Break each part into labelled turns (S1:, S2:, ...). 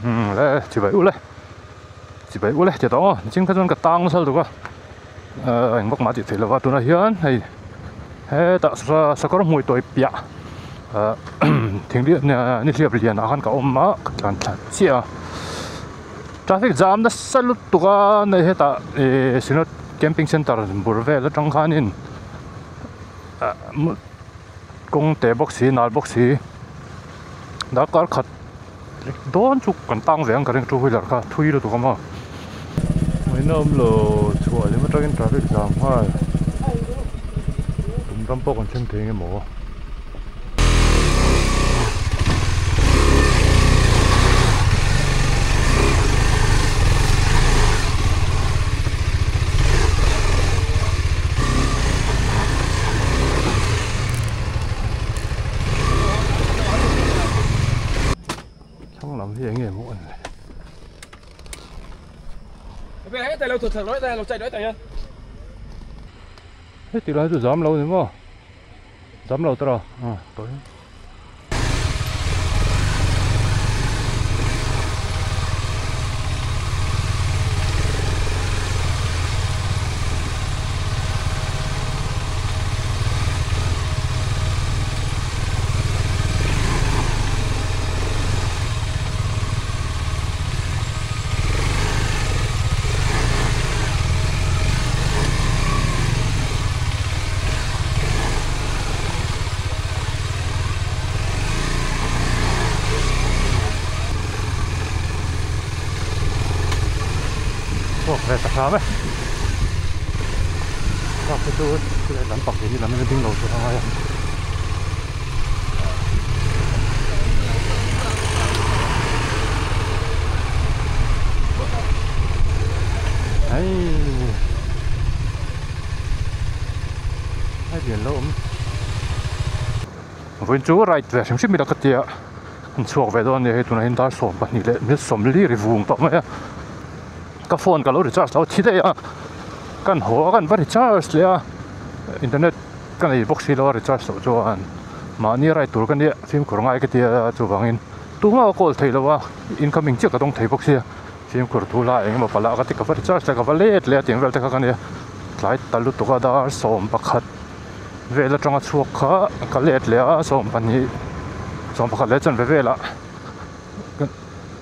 S1: Le chibai ule chibai ule ti tawh aw nichin kha chuan ka tang nasa lutuk a eng vak mah tih theih lova tunah hian hei hetah sakawr hmui tawi piah thing nihliap lian ah khan ka awm a ka tlan thla chiah a traffic jam nasa lutuk a nei hetah ih synod camping center bur vel atang khanin kawng te bawk si nal bawk si darkar khat dawn chu kan tang ve ang ka ring two wheeler kha thui lutuk a maw. Ngaihna awm lo chhuah lem atangin traffic jam nghal tum ram pawh kan thleng thei nge maw. Thlang lam hi eng nge maw an le. Heti lai chu zam lo ni maw zam lo tawh a tawi. Chhuak ve ta hram e truck te chu lehlam pak ve ni lam in a ding lo tur a ngai a. Hei a lian lo awm vawiin chu ride ve hrim hrim ila ka tia an chhuak ve dawn a nia hei tunah hian dar 12 leh minute 40 ri vung tawh mai a ka phone ka lo recharge lo thi daih a kan haw a kan va recharge leh a internet. Ka nei bawk si lo a recharge loh chuan mahni ride tur ka nia fimkhur ngai ka tia chuvangin tumah ka call thei lo a incoming chiah ka dawng thei bawk sia fimkhur thu la eng emaw pala ka ti ka va recharge leh ka va let leh a tiang vel te kha ka nia tlai ta lutuk a dar 11 vel atanga chhuak kha ka let leh a 12 11 leh chuan ve velah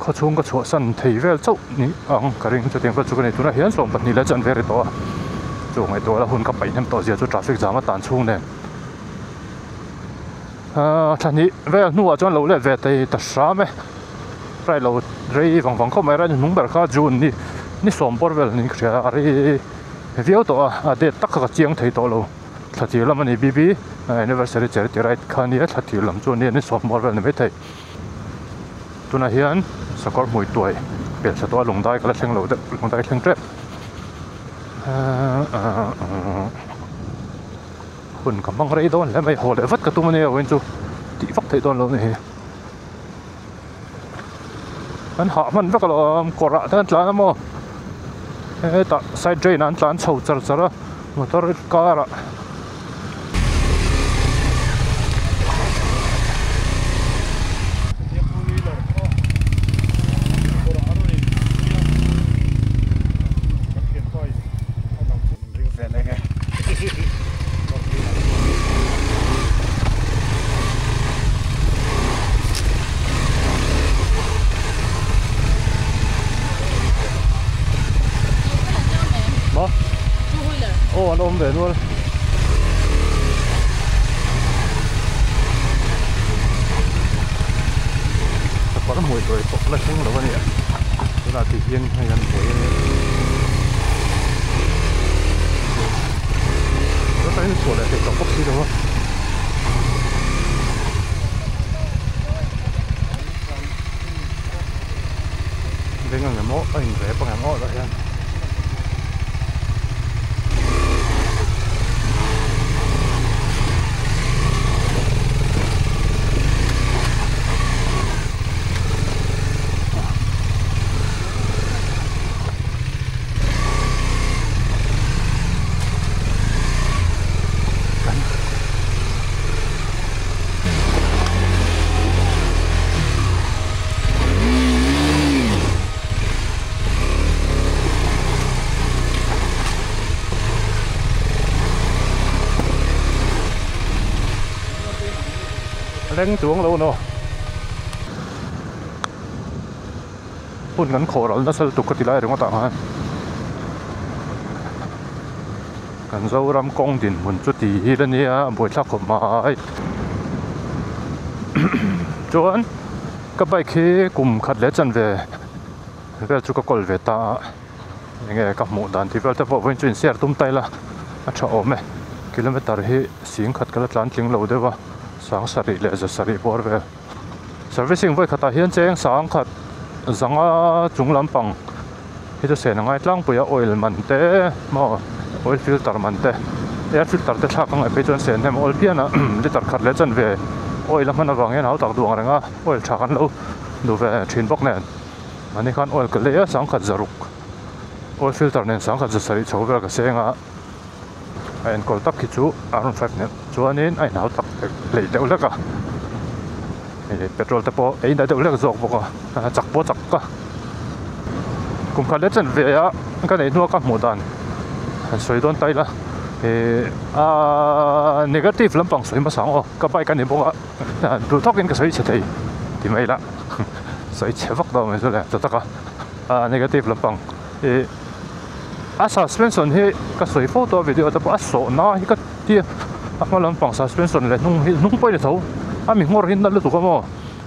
S1: khawchhung ka chhuahsan thei vel chauh ni ang ka ring chutiang vel chu ka ni tunah hian 12 leh chuan ve ri tawh a chu ngaihtuah la hun ka paih hnem tawh zia chu traffic jam a tan chhung nen ahh thla hnih vel hnuah chuan lo let ve thei ta hram e rai lo rei vang vang khawp mai rai hnung ber kha june ni ni sawm bawr vel niin ka hria a rei viau tawh a a date tak kha ka chiang thei tawh lo thla tir lam a ni bb anniversary charity ride kha nia thla tir lam chu a nia ni sawm bawr vel ni maithei. Tunah hian sakawr hmui tuai pel thla tawh a lungdai ka la thleng lo deuh lungdai thleng tep hun ka hmang rei dawn hle mai haw leh vat ka tum ania vawiin chu tih vak theih dawn lo a ni hi an hah hman vek alawm kawrah te an tlan a maw hetah side drain ah an tlan chho char char a motor car ah. Aw an awm ve nual. Sakawr hmui tawi pawh la thleng lo a ni a tunah ti hian hei an buai a nia tunah hian chhuah leh theih tawh bawk si lo a. Veng ang emaw a in rep ang emaw tah hian. thleng chuang lo no. Hun kan khawh ral nasa lutuk ka ti lai ringawt ah khan kan Zoram kawng dinhmun chu ti hi la nia a buaithlak khawp mai. Chuan ka bike hi kum khat leh chanve vel chu ka kawl ve ta a. Enge ka hmuh dan tih vel te pawh vawiin chu inshare tum ta ila a tha awm e. Kilometer hi sing khat ka la tlan tling lo deuh a, sang sarih leh za sarih bawr vel. Servicing vawi khatah hian cheng sang khat zanga chung lampang hi chu sen a ngai tlangpui a, oil man te maw oil filter man te air filter te thlak a ngaih phei chuan sen hem awl phian a liter khat leh chanve oil a hman avang hian hau tak duh ang reng a oil tha kan lo duh ve thin bawk nen. Mahni khan oil ka lei a sangkhat zaruk oil filter nen sangkhat za sarih chho vel ka seng a a enkawl tak khi chu R one five nen chuanin a inhau tak hleih deuh hlek a hei petrol te pawh ei na deuh hlek zawk bawk a chak pawh chak a kum khat leh chen ve a ka neih hnua ka hmuh dan han sawi dawn ta ila ihh aaa negative lampang sawi hmasa ang aw ka bike a ni bawk a duh tawkin ka sawi chhe thei ti mai ila. Sawi chhe vak dawn mai chu le ta tak a a negative lampang ih a suspension hi ka sawi fo tawh a video te pawh a sawh na hi ka ti a a hma lampang suspension leh hnung hi hnung pawh a ni tho a mi nghawr hi na lutuk a maw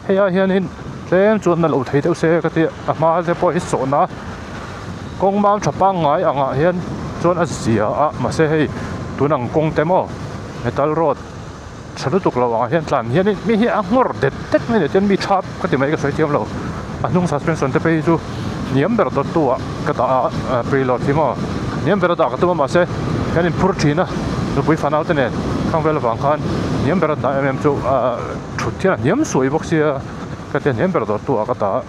S1: hei ah hianin tlem chuan na lo thei deuh se ka ti a a hma te pawh hi sawh na kawng mam tha pangngai angah hian chuan a zia a mahse hei tun ang kawng te maw metal road. Tha lutuk lo angah hian tlan hianin mi hi a nghawr det det mai ni chuan mi thap ka ti mai ka sawi thiam lo a hnung suspension te phei hi chu hniam ber dawt tu ah ka dah a preload hi maw hniam ber a dah ka tum a mahse kan in phur thin a nupui fanau te nen khang vel avang khan hniam ber a dah em em chu ah thut hian a hniam suai bawk sia ka tia hniam ber dawt tu ah ka dah a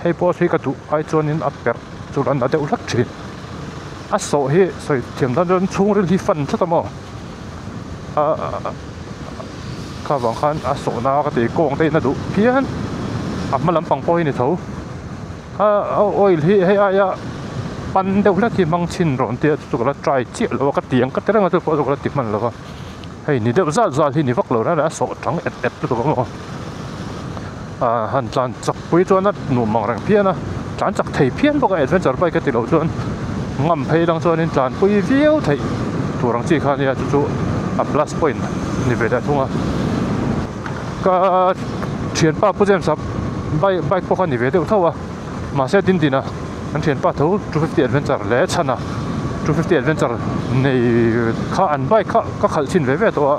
S1: hei pawh hi ka duh ai chuanin a perh chu a na deuh hlek thin a sawh hi sawi thiam dan chuan chhungril hi fan tlat a maw. Kha vang khan a sawhna ka ti kawng te in a duh phian a hma lampang pawh hi ni tho a oil hi hei aia pan deuh hlek hi hmang chhin rawn tia chu ka la try chiah lo a ka ti ang ka ti reng a chu pawh chu ka la ti hman lo va hei ni deuh zal zal hi ni vak lo reng a sawh tang et et lutuk a maw ah han tlan chak pui chuan a nuam ang reng phian a tlan chak thei phian bawk a adventure bike a ti loh chuan ngam phei lang chuanin tlan pui viau theih tur ang chi kha ania chu chu a plus point ni ve leh thung a ka thianpa pu James a bike bike pawh kha ni ve deuh tho a mahse dindin a an thianpa tho 250 adventure leh chhan a 250 adventure nei kha an bike kha ka khalh chhin ve ve tawh a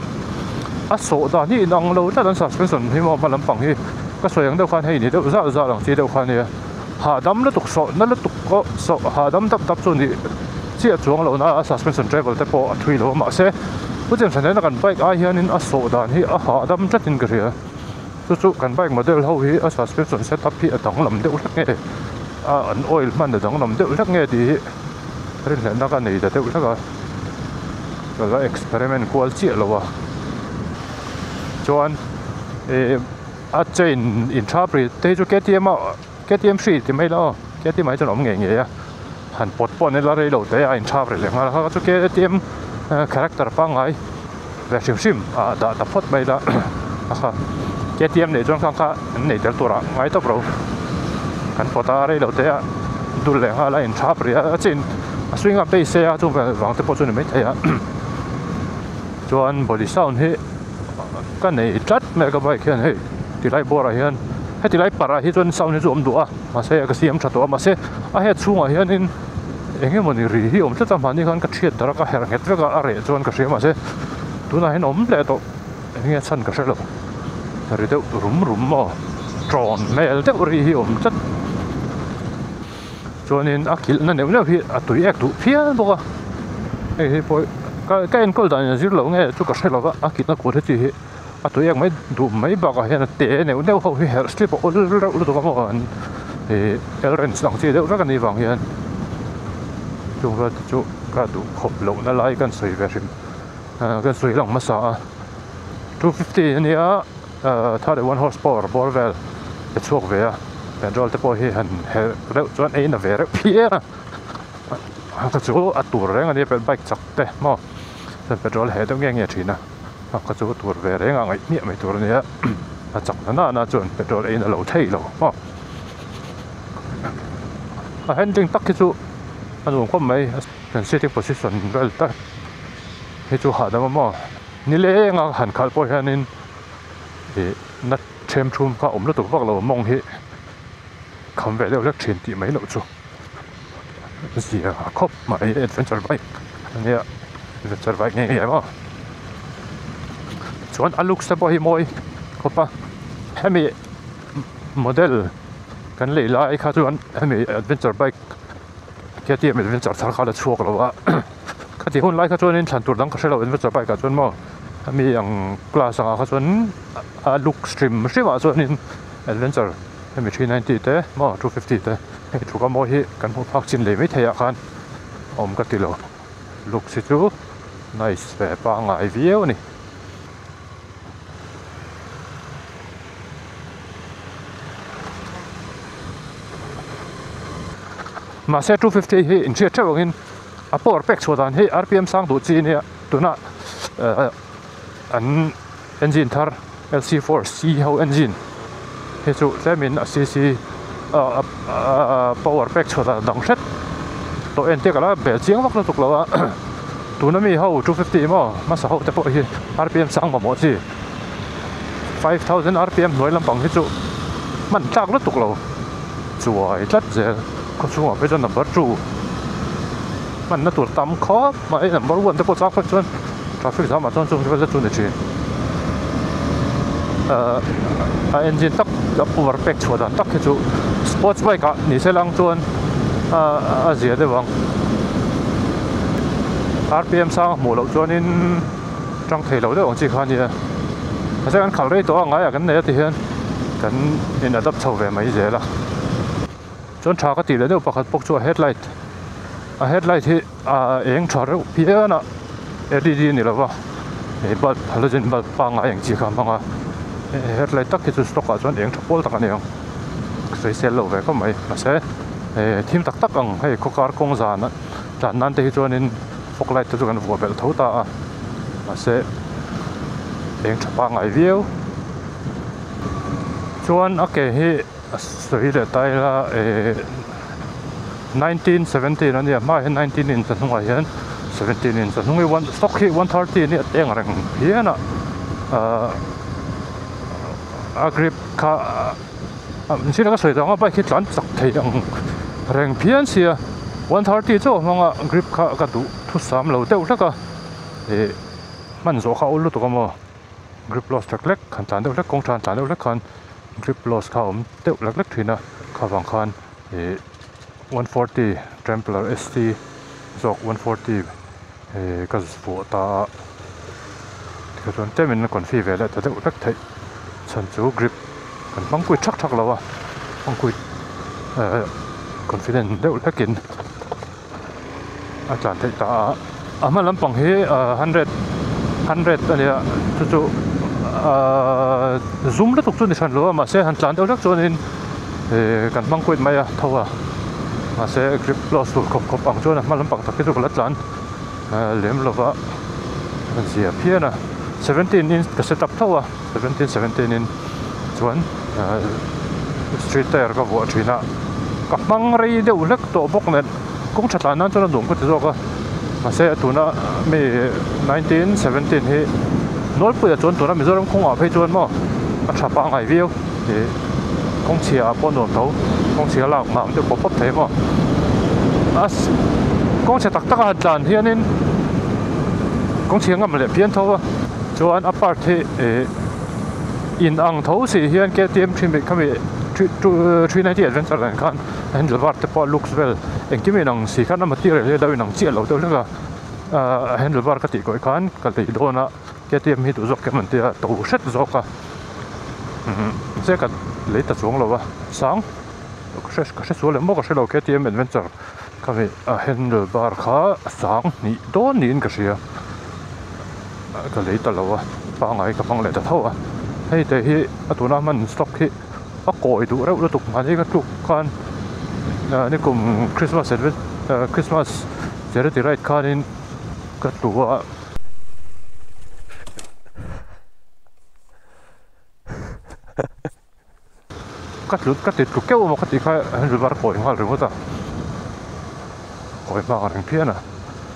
S1: a sawh dan hi inang lo tlat an suspension hi maw hma lampang hi. Ka sawi ang deuh khan hei ni deuh zah zah ang chi deuh kha ania hahdam lutuk sawh na lutuk pawh sawh hahdam dap dap chu ni chiah chuang loh na a suspension travel te pawh a thui lo a mahse pu James a nena kan bike ai hianin a sawh dan hi a hahdam tlatin ka hria chu chu kan bike model ho hi a suspension set up hi a danglam deuh hlek nge a an oil hman a danglam deuh hlek nge tih hi rinhlelhna ka nei ta deuh hlek a ka la experiment kual chiah lo a chuan ih a chain in tha pri te hi chu ktm a ktm hri ti mai la aw ktm ah hi chuan a awm ngei ngei a han pawt pawh an ila rei lo te a in tha ri leh nghal a kha chu ktm character pangngai ve hrim hrim ah dah ta phawt mai la a kha ktm neih chuan khang kha an nei tel turah ngai tawp ro kan pawt a rei lo te a dul leh nghal a in tha ri a a chain a swing up te i se a chung vang te pawh chu ni maithei a chuan body sound hi. Ka nei tlat mai a ka bike hian hei tilai bawrah hian heti lai parah hi chuan sound hi chu a awm duh a mahse ka siam tha tawh a mahse a head chhungah hianin eng emawni ri hi a awm tlat a mahni khan ka thiat darh a ka herh nghet vek a a reh chuan ka hria mahse tunah hian a awm leh tawh eng nge chhan ka hre lo ri deuh rum rum maw tawn hmel deuh ri hi a awm tlat chuanin a kilhna neuh neuh hi a tui ek duh phian bawk a hei hi pawh ka ka enkawl dan in a zir loh nge chu ka hre lo va a kilhna kut heti hi a tui ek mai duh mai bakah hian a te neuh neuh ho hi herh slip a awl reuh lutuk a maw an ih elrens ang chi deuh vek a nih vang hian chung rual te chu ka duh khawp lohna lai kan sawi ve hrim ah kan sawi lang hmasa a 250 ania 31 horse power bawr vel pe chhuak ve a. Petrol te pawh hi han herh reuh chuan ei na ve reuh phian a ka chu a tur reng a nia bike chak te maw chuan petrol heh deuh nge nge thin a ka chu a tur ve reng a ngaih hmiah mai tur a nia. A chak na na na chuan petrol ei na lo thei lo maw. A handling tak hi chu a nuam khawp mai kan sitting position vel tak hi chu hahdam a maw. Nileng a han khalh pawh hianin ih na them thum kha a awm lutuk vak lo mawng hi kham ve deuh hlek thin tih mai loh chu zia khawp mai adventure bike ania adventure bike nge nge maw chuan a looks te pawh hi mawi khawp a hemi model kan lei lai kha chuan hemi adventure bike K T M adventure thar kha la chhuak lo a khati hun lai kha chuanin thlan tur dang ka hre lo adventure bike ah chuan maw hemi ang class angah kha chuan a looks hrim hrim ah chuanin adventure hemi 390 te maw 250 te hei thuka mawi hi kan hmuh phak chin lei maithei ah khan awm ka ti lo looks hi chu nice ve pangngai viau a ni. Mahse 250 hi inhriat theuh angin a power pek chhuah dan hi R_P_M sang duh chi ania tuna eh an engine thar L_C four C ho engine hi chu tlemin a C_C ah power pek chhuah dan dang hret tawh en te ka la bel chiang vak lutuk lo a tuna mi ho 250 maw hmasa ho te pawh hi R_P_M sang mamawh chi. 5000 rpm hnuai lampang hi chu hman tlak lutuk lo chuai tlat zel khaw chhungah phei chuan number 2 hmanna tur tam khawp mai number 1 te pawh chak phei chuan traffic jam ah chuan chung vel te chu ni thin ahh a engine tak a power pek chhuah dan tak hi chu sports bike ah ni se lang chuan a zia deuh ang rpm sang a hmuh loh chuanin. Tang thei lo deuh ang chi kha ania mahse kan khalh rei tawh a ngaiah kan nei a ti hian kan in adapt chho ve mai zel a chuan tha ka tih leh deuh pakhat bawk chu a headlight a headlight hi a eng tha reuh phian a L E D a ni lova he bulb halogen bulb pangngai ang chi kha a hmang a headlight tak hi chu stock ah chuan eng tha pawl tak a ni ang sawisel lo ve khawp mai mahse thim tak tak ang hei khawkar kawng zan tlan nan te hi chuanin fog light te chu kan vuah belh tho ta a mahse eng tha pangngai viau chuan a ke hi a sawi leh ta ila ehh 1917 a nia hmaah hian 19 inch a hnungah hian 17 inch a hnung hi one stock hi 130 a nia teng reng phian a ahh a grip kha Mihring ka sawi dang a bike hi tlan chak thei ang reng phian sia 130 chauh a hmang a grip kha ka duh thusam lo deuh hlek a ih hman zawh kha a ul lutuk a maw grip loss hlek hlek han tlan deuh hlek kawng tha han tlan deuh hlek khan grip loss kha a awm deuh hlek hlek thin a kha vang khan ih 140 trampler st zawk 140 ih ka vuah ta a tikha chuan tlem in a confi ve leh ta deuh hlek theih chhan chu grip kan hmang kuit thak thak lo a hmang kuit eh confident deuh hlek in a tlan theih ta a a hma lampang hi ah hundred hundred a nia chu chu ah zum lutuk chu ni hran lo a mahse han tlan deuh hlek chuanin ih kan hmang kuit mai a tho a mahse grip loss tur khawp khawp ang chuan a hma lampang tak hi chu ka la tlan lem lova zia phian a 17 inch ka set up tho a 17 17 in chuan street tyre ka vuah thin a ka hmang rei deuh hlek tawh bawk nen kawng tha tlan nan chuan a nuam ka ti zawk a mahse tuna mi 19 17 hi nawlpuiah chuan tuna Mizoram kawngah phei chuan maw a tha pangngai viau ih kawng chhia ah pawh nuam tho kawng chhia lak mam deuh pawp pawp thei maw a kawng chhe tak tak a han tlan hianin kawng chhia ngam leh phian tho a chuan a part hi ih in ang tho si hian K T M khami 390 adventure nen khan handle bar te pawh looks vel engkim in ang si khan a material hi a lo in ang chiah lo deuh hlek a ahh handle bar ka tih kawih khan ka lei dawn a K T M hi duh zawk em an tia to hret zawk a mahse ka lei ta chuang lo a sang ka hre ka hre sual em maw ka hre lo K T M adventure khami a handle bar kha sang hnih dawn niin ka hria ka lei ta lo a pangngai ka hmang leh ta tho a hei te hi a tuna hman stock hi a kawi duh reuh lutuk mahni ka tluk khan nikum Christmas advent Christmas charity ride khanin ka tlu a. ka tlu ka ti tlu keuh emaw ka tih kha handle bar a kawi nghal ringawt a kawi hma ang reng phian a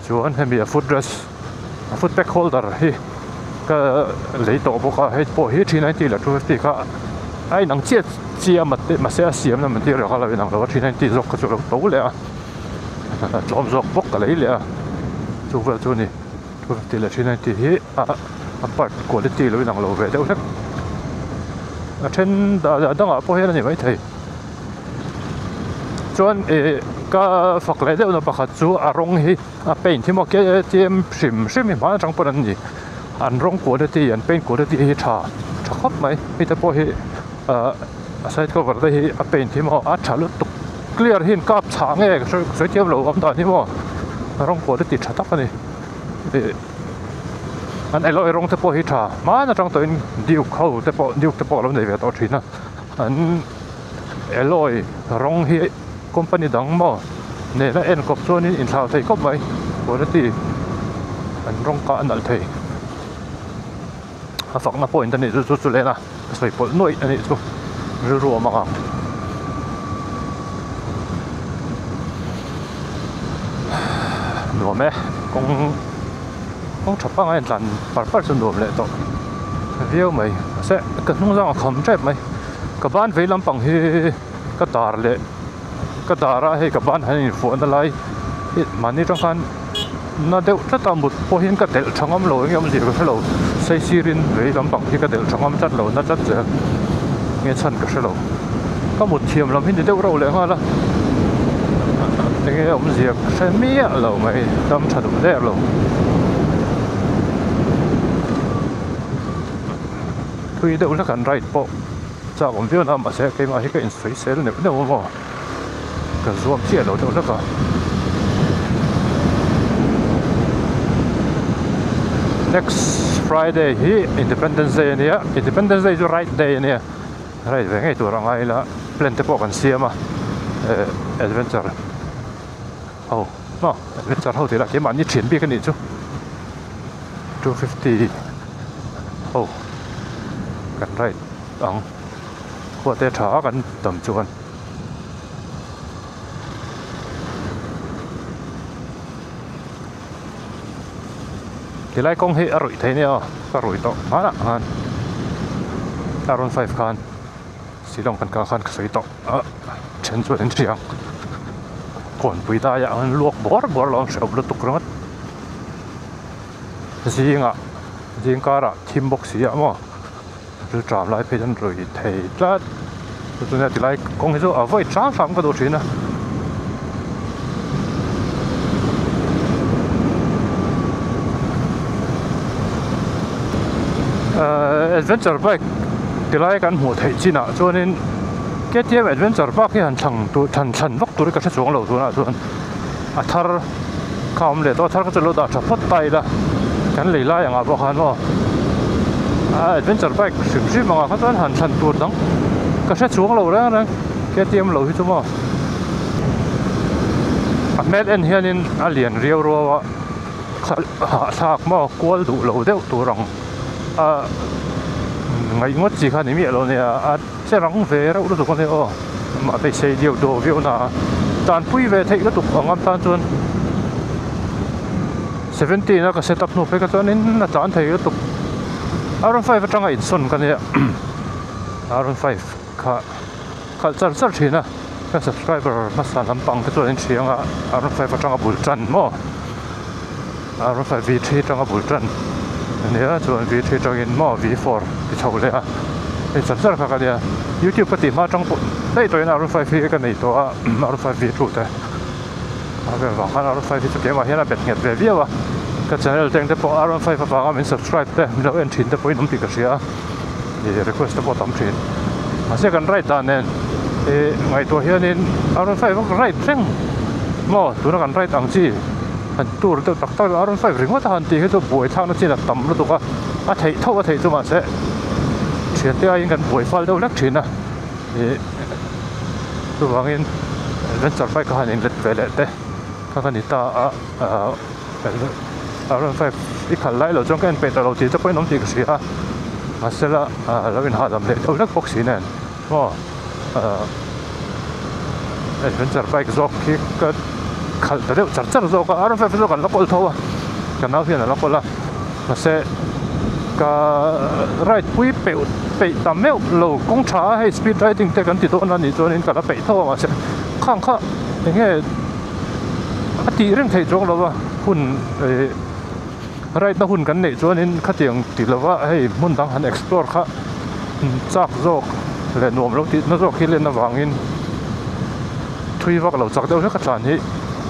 S1: chuan hemi a foot rest a foot pack holder hi ka lei tawh bawk a hei pawh hi 390 leh 250 kha a inang chiah chiah a mahse a siamna material kha a lo inang lo a 390 zawk kha chu a lo to leh a tlawm zawk bawk ka lei leh a chu vel chu a ni 250 leh 390 hi a a part quality lo inang lo ve deuh hlek a then a dangah pawh hian a ni maithei chuan ih ka fak leh deuh na pakhat chu a rawng hi a paint hi maw KTM hrim hrim hi hman atang pawn an ni an rawng quality an paint quality hi tha tha khawp mai hei te pawh hi ah a side cover te hi a paint hi maw a tha lutuk clear hi an kap chhah nge ka sawi thiam lo awm dan hi maw a rawng quality tha tak a ni ih an alloy rawng te pawh hi tha hman atang tawhin duke ho te pawh duke te pawh a lo nei ve tawh thin a an alloy rawng hi company dang maw nena enkawp chuanin inthlau thei khawp mai quality an rawng kah a nalh thei a fakna point a nih chu chu chu lena ka sawi pawlh nuaih a nih chu rilru a mang ang nuam e kawng kawng tha pangai tlan par par chu nuam leh tawh viau mai mahse ka hnung zang a kham tep mai ka ban vei lampang hi ka dar leh ka dar a hei ka ban han infuahna lai hi mahni atang khan na deuh tlat a mut pawh hian ka delh tha ngam lo eng nge awmzia ka hrelo sei sirin vei lampang hi ka delh tha ngam tlat lo na tlat zel nge chhan ka hrelo ka mut thiam lam hi ni deuh reuh leh nghal a eng nge awmzia ka hre miah lo mai dam tha duh der lo thui deuh hlek an ride pawh. Chak awm viau na mahse keimah hi ka insawi sel neuh neuh a maw ka zuam chiah lo deuh hlek a next friday hi independence day ania independence day chu right day ania right ve ngei tur a ngai ila plan te pawh kan siam a eh adventure ho maw adventure ho tih lah keimahni thian bik a nih chu. 250 ho kan ride ang khua te tha a kan dam chuan tilai kawng hi a ruih theih nia aw ka ruih tawh hmanah khan R 15 khan Shillong kan kal khan ka sawi tawh a then chuan an hria ang kawnpui daiah an luak bawr bawr lo an hrehawm lutuk ringawt zingah zing karah thim bawk si ah maw thil tram lai phei chuan rui thei tlat chu chu nia tilai kawng hi chu a vawi hrang hrang ka duh thin a ahh adventure bike tilai kan hmuh theih chinah chuanin K T M adventure bike hi han thlang tur thlan thlan vak tur hi ka hre chuang lo tunah chuan a thar kha awm leh tawh a thar kha chu lo dah tha phawt ta ila kan lei lai angah pawh khan aw a adventure bike hrim hrim angah kha chuan han thlan tur dang ka hre chuang lo reng reng K T M lo hi chu maw a hmel en hianin a lian riau ruau a hahthlak maw kual duh lo deuh tur ang a ngaih ngawt chi kha ni miah lo nia a che rang ve reuh lutuk a nia aw amah beisei deuh dawh viau na a tanpui ve theih lutuk ang am tan chuan seventeen a ka set up hnu phei kha chuanin a tlan thei lutuk R one five atanga insawn ka nia R one five kha khalh char char thin a ka subscriber hmasa lampang te chuan an hria ang a R one five atanga bul tan maw. R one five V three atanga bul tan ania chuan V three atangin maw V four ti chho leh a hei char char kha ka nia youtube ka tih hma atang pawh daih tawhin R one five hi ka nei tawh a R one five V two te a vel vang khan R one five hi chu keimah hian a bet nghet ve viau a ka channel te ang te pawh R one five avanga min subscribe te min lo en thin te pawhin awm tih ka hria a ih request te pawh a tam thin mahse kan ride dan nen ih ngaihtuah hianin R one five a ride reng maw tuna kan ride ang chi. Han tur deuh tak tak a rawn five ringawt a han tih hi chu buai thlakna chin a tam lutuk a a theih tho a theih chu mahse thiante aiin kan buai fal deuh hlek thin a ih chuvangin adventure bike a han inlet ve leh te kha ka ni ta a ah rawn five i khalh lai loh chuan ka en peih ta lo tih te pawhin awm tih ka hria a mahsela ah lo inhahdam leh deuh hlek bawk si nen maw. Adventure bike zawk hi ka khalh ta deuh char char zawk a, R one five zawk an la kawl tho a, ka nau hian a la kawl a, mahse ka ride pui peuh peih ta meuh lo kawng tha a hei speed riding te kan ti dawn a nih chuanin ka la peih tho a mahse khang kha eng nge a tih reng theih chuang lo va hun ih ride na hun kan neih chuanin khatiang ti lova hei hmun dang han explore kha chak zawk leh nuam lo tih na zawk hi len avangin thui vak lo chak deuh hlek a tlan hi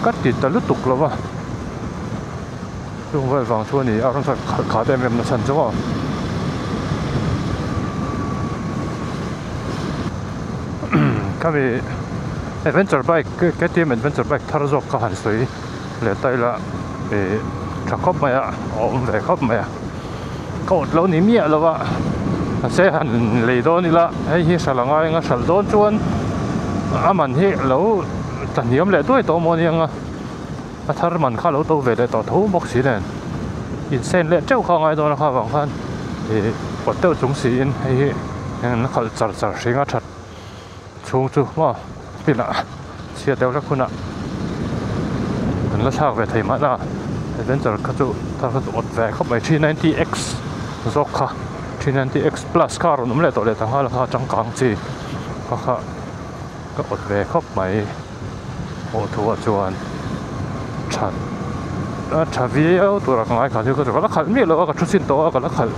S1: ka ti ta lutuk lo va chung vel vang chu a ni a rawn khalh khat em em na chhan chu maw khami adventure bike K_T_M adventure bike thar zawk kha han sawi leh ta ila ih tha khawp mai a a awm ve khawp mai a ka awt lo ni miah lo a mahse han lei dawn ila hei hi hralh a ngai anga hralh dawn chuan a man hi lo tla hniam leh duai tawh maw aniang a a thar man kha lo to ve leh tawh tho bawk si nen insen leh teuh kha a ngai dawn a kha vang khan ih awt deuh chung siin hei hi an khalh char char hring a that. Chhung chu maw pinah chhiat deuh hlek hunah an la thlak ve thei mahna adventure kha chu thar kha chu awt ve khawp mai 390x zawk kha 390x plus kha a rawn awm leh tawh leh ta nghal kha changkang chi kha kha ka awt ve khawp mai awh thuah chuan that a tha viau tura ka ngaithla thil kha chu ka la khalh miah lo a ka thu chin tawh a ka la khalh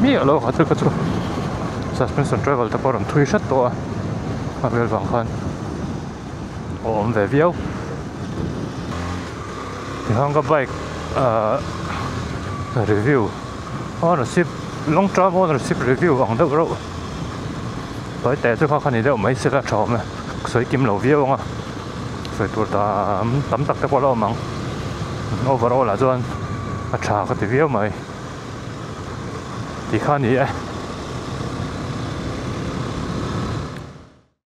S1: miah lo a kha thil kha chu suspension travel te pawh a rawn thui hret tawh a a vel vang khan a awm ve viau tichuan ka bike ahh review ownership long term ownership review ang deuh reuh tawi teh chu kha kha ni deuh mai se la tha awm e sawi kim lo viau ang a. Sawi tur tam tam tak te pawh a la awm ang overall ah chuan a tha ka ti viau mai tih kha a ni e.